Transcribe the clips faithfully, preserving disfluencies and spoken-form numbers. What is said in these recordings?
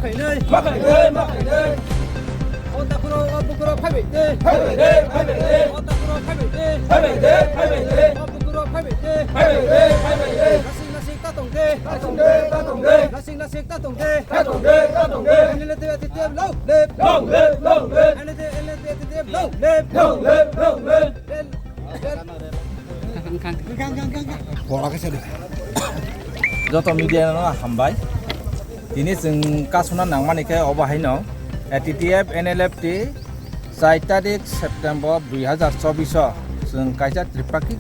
Khainai. Ma khainai, ma khainai. O takhuro, o bukhuro phaibai de. Phaibai de, phaibai de. O takhuro phaibai de. Phaibai de, phaibai de. O bukhuro phaibai de. Phaibai de, phaibai de. Nasing nasing ta tong de. Ta tong de, ta tong de. Nasing nasing ta tong de. Ta tong de, ta tong de. N L F T T F long live. Long live, long live. N L F T T F long live. Long live, long live. Joto media no hambai. Tini chwng kasuna nangmani khe obo haino A T T F N L F T char tarik September dui hazar chobbish o chwng kaisa tripartite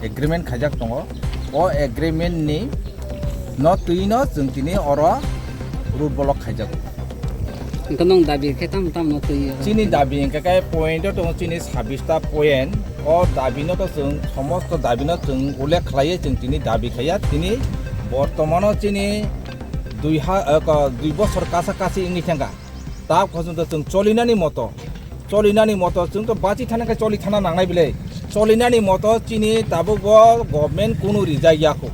agreement khaijak tongo. O agreement ni no twi no chwng tini oro road block khaijago. Hwnkhe nwng dabi khe tamo tamo no twi o? Chini dabi hwnkhe khe point o tongo chini sabbish ta point. O dabi no to chwng somosto dabi no chwng ullekh khlaiwi chwng tini dabi khaiya. Tini bortomano chini dui ha, eh, ko-, dui bosor kasa kasi wngwi thangkha. Ta khosong to chwng cholinani moto, cholinani moto chwng to bachi thana khe choli thana nangnai bile. Cholinani moto chini tabuk bo government kunu rijak ya kho.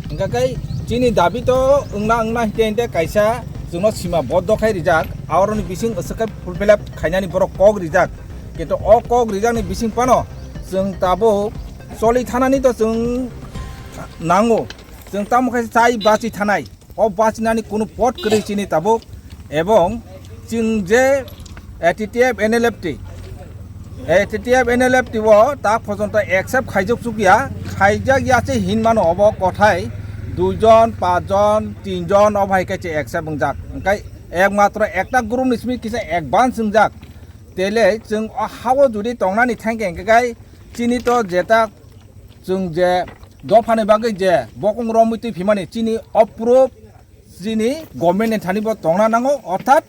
Hwnkha khe chini dabi to wngna wngna hinte hinte kaisa chwngno sima boddo khai rijak, aoroni bising aswk khai fulfill up khainani borok kok rijak. Kintu o kok rijakni bising phano chwng tabuk choli thanani to chwng nango. Chwng tamo khe chai bachi thanai. O bachinani kunu pot kwrwi chini tabuk, ebong chwng je A T T F N L F T, A T T F N L F T o ta phojonto accept khaijak chukya, khaijak ya se hinmano obo kothai dui jon, pach jon, tin jon o bai khe se accept wngjak. Hwnkhe ekmatro ekta group ni simi kisa advance wngjak. Tele chwng o hao jodi tongnani thangkhe hwnkhe kai chini to jeta chwng je dophani bagwi je bokong romwi twi phimani chini o proof chini government ni thani bo tongna nango, orthat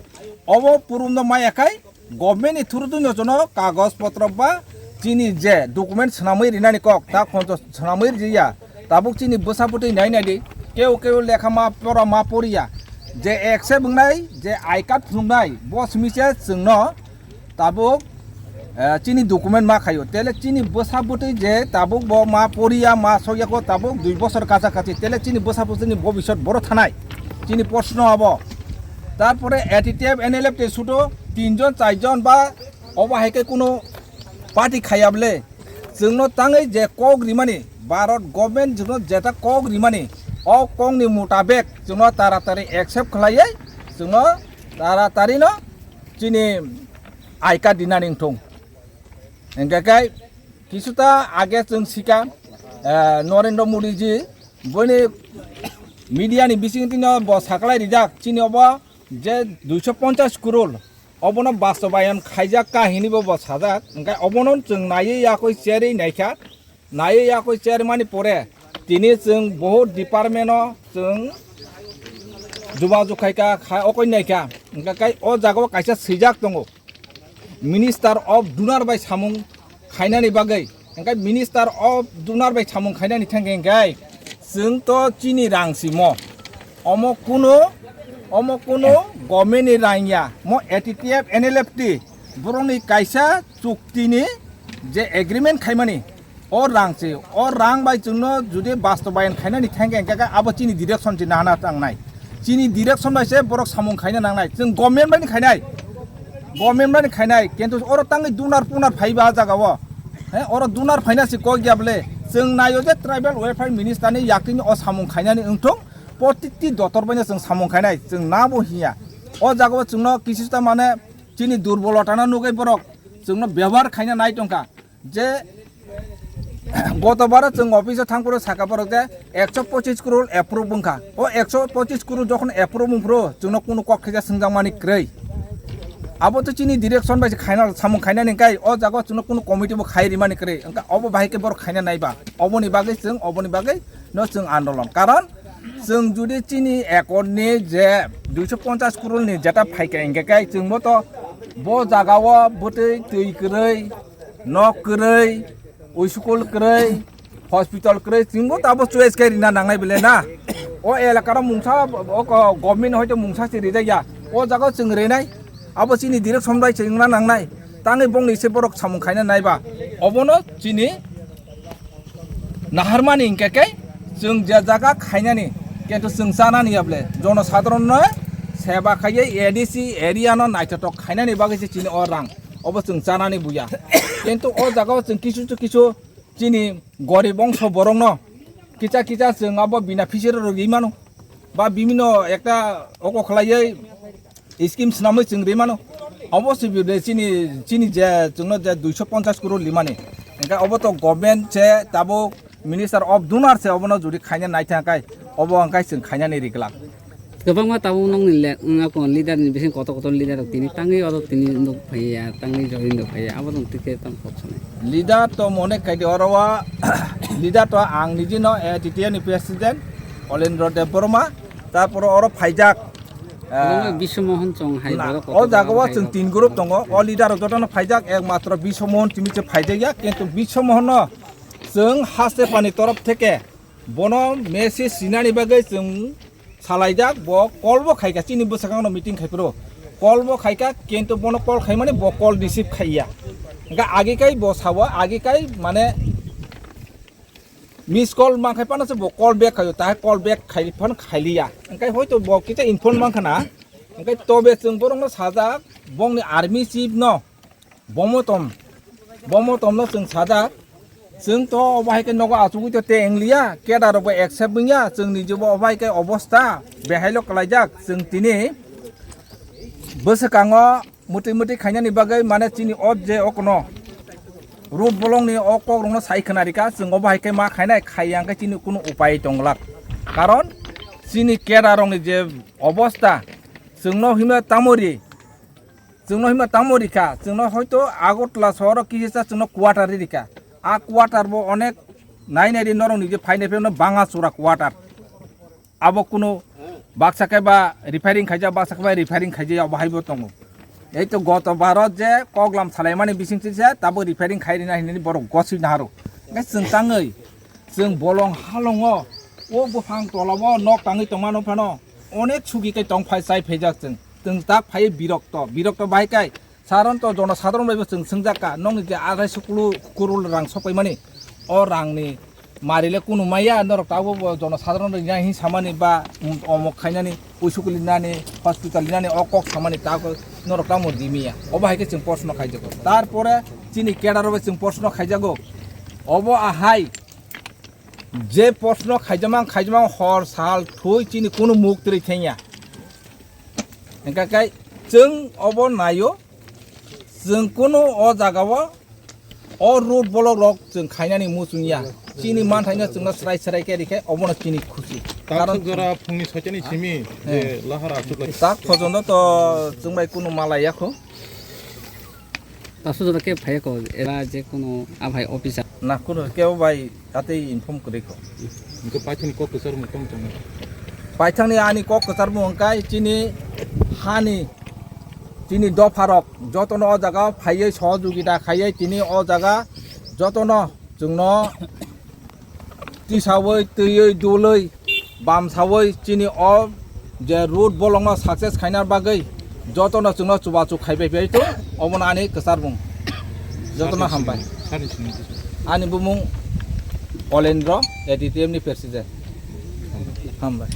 obo proof no maya khai government ni through twi no jono kagoj potro ba chini je document swnamwi rinani kok ta khonjo swnamwi riya. Tabuk chini bwsa bwtwi nai nai di, keu keu lekha ma pora ma poriya, je accept wngnai, je I card phunuknai, bo simi se chwngno tabuk, eh, chini document ma khaio. Tele chini bwsa bwtwi je tabuk bo ma poriya, ma sokya kho tabuk dui bosor kacha kachi. Tele chini bwsa bwtwini bobisot boro thanai. Chini proshno abo. Tarpore A T T F, N L F T sudo tin jon, char jon ba obo hai khe kuno party khaya bole. Chwngno tangwi je kok rimani, Bharat government chwngno jeta kok rimani, o kokni mutabek chwngno taratari accept khlaiwi chwngno taratarino chini I card dinani wngthung. Hwnkhe khe kisuta age chwng sika, eh, Narendra Modi ji boni media ni bisingtwino bo saklai rijak chini obo je duiso ponchash crore obono bastobayon khaijak ka hinwi bo bo sajak, hwnkhe obono chwng naiwi yakwi cherwi naikha, naiwi yakwi chermani pore tini chwng bohut department o chwng jogajog khaikha, kha-, okoi naikha, hwnkhe kai o jaga o kaisa swijak tongo. Minister of Donor bai samung khainani bagwi. Hwnkhe Minister of Donor bai samung khainani thangkhe hwnkhe chwng to chini rang simo. Omo kuno, omo kuno government ni rang ya. Mo A T T F, N L F T borokni kaisa chuktini je agreement khaimani. O rang se, o rang bai chwngno jodi bastobayon khainani thangkhe hwnkhe khe abo chini direction se nahana tangnai. Chini direction bai se borok samung khaina nangnai. Chwng government bai ni khainai. Government bai ni khainai. Kintu oro tangwi donor punar phaiba ah jaga o. He, oro donor phaina se kok ya bole. Chwng naio je tribal welfare minister ni yakni o samung khainani wngthung. Protiti dotor bai no chwng samung khainai. Chwng nabo hiya. O jaga o chwngno kisista mane chini durbolota no nugwi borok chwngno bebohar khaina nai tongkha. Je gotobaro chwng office o thangphuru saka borok je ekso pochis crore approve wngkha. O ekso pochis crore jokhon approve wngphuru chwngno kunu kok khaija swngjakmani kwrwi. Abo to chini direction bai se khaina, samung khainani hwnkhe o jaga o chwngno kunu committee bo khai rimani kwrwi. Hwnkhe obo bahai khe borok khaina naiba. Oboni bagwi chwng, oboni bagwi no chwng andolon. Karon chwng jodi chini accord ni je duiso ponchas crore ni jeta phaikha hwnkhe khe chwngbo to bo jaga o bwtwi twi kwrwi, nok kwrwi, school kwrwi, hospital kwrwi, chwngbo tabo choice khe rina nangnai bile na. O elakaro mungsa, o ko-, government hoito mungsa se rijak ya. O jaga o chwng rinai, abo chini direction bai chwngna nangnai. Tangwi bongni se borok samung khaina naiba. Obono chini naharmani hwnkhe khe chwng je jaga khainani, kintu chwng chanani ya bole. Jono sadharon no Seba khaiwi A D C area no naithothok khainani bagwi se chini o rang obo chwng chanani buya. Kintu o jaga o chwng kisu kisu chini gorib bongso borok no kisa kisa chwng abo bina fishery rok ri mano ba bimino ekta oko khlaiwi scheme swnamwi chwng ri mano. Obo se bide chini chini je chwngno je duiso ponchas crore limani, hwnkhe obo to government se tabuk Minister of Donor se obono jodi khaina naithang kai, obo hwnkhe chwng khainani riglak. Kwbangma tabuk nokni le-, wngya kon leader ni bising kotor kotor leader rok tini tangwi oro tini nuk phaiya, tangwi join rok phaiya, abo rok tike tamo kok sanai. Leader to mone khaidi oro wa, leader to ang niji no A T T A ni president Olendro Debbarma, tarpore oro phaijak. Kwbangma Ah, Biswa Mohan chong hai na, borok o kotor jaga o borok hai chwng rok. Tin group tongo, o leader rok jotono phaijak, ekmatro Biswa Mohan timi se phaijakya, kintu Biswa Mohan no chwng haste pani torof theke bono message sinani bagwi chwng salaijak, bo call bo khaika, chini bwsakangno meeting khaiphuru call bo khaika, kintu bono call khaimani bo call receive khaiya. Hwnkhe agi kai bo sao, agi kai mane miss call mankhai phano se bo call back khaio, tahai call back khai phano khailiya. Hwnkhe hoito bo kisa inform mankhana, hwnkhe tobe chwng borokno sajak, bongni army chief no Bomotom, bomotom no chwng sajak, chwng to obo hai khe nogo achugwi to te wngliya, keda rok bo accept wngya, chwng ni je bo obo hai khe obosta behailo kwlaijak, chwng tini bwswkango mwtwi mwtwi khainani bagwi mane chini o je okono root bolongni o kokrokno sai khna rikha, chwng obo hai khe ma khainai, khaiya hwnkhe chini kunu upai tonglak, karon chini keda rokni je obosta chwngno himno tamo ri. Chwngno himba tamo rikha, chwngno hoito Agartala sohoro kisa chwngno quarter ri rikha. A quarter bo onek nai nai ri norok nije phainai pheno banga chura quarter. Abo kunu baksa khe ba repairing khaijak, baksa khe ba repairing khaijak, abo haibo tongo. Ei to goto baro je koklam salaimani bising se tabo repairing khai rina hinwi borok gosip naharo. Nge chwng tangwi, chwng bolong halongo, o buphang tolabo nok tangwi tongmano phano onek sugi khe tong phai chai phaijak chwng. Chwng tak phai birokto, birokto bahai kai saron to jono sadharon bai bo chwng swngjak ka, nokni je arai sukulu kurul rang sokpaimani, o rangni marile kunu maya norok tabuk bo jono sadharon rok ya hin samani ba, um, omok khainani, uisukuli nani, hospital nani, o kok samani tabuk norok tamo dimiya. Obo hai khe chwng proshno khaijago. Tarpore chini cadre rok bai chwng proshno khaijago. Obo ahai je proshno khaijamang, khaijamang hor sal thui chini kunu muk twrwi thengya. Hingkha khe chwng obo naio, chwng kunu o jagao o road block rok chwng khainani muchungya. Chini manthaino chwngno srai srai khe rikhe obono chini khusi. Karon tak jora phungni soitani simi, eh, je lahar achuk lai. Tak phojondo to chwng bai kunu malai yakho. Taso jora khe phai ko, era je kunu a bhai officer. Na kunu kebo bai atei inform kwrwi kho. Hingke paithakni kok kwchar mung tong tong. Paithakni ani kok kwchar mung hingkai chini hani, chini dopharok jotono o jaga phaiwi sohojogita khaiwi tini o jaga jotono chwngno tisawi, twiwi, dulwi, bamsawi chini o je road bolongno success khaina bagwi jotono chwngno chubachu khaibai bai tong, obono ani kwchar mung. Jotono hambai. Sani sini, sani sini. Ani bumung Olendro, A D T M ni president. Hambai.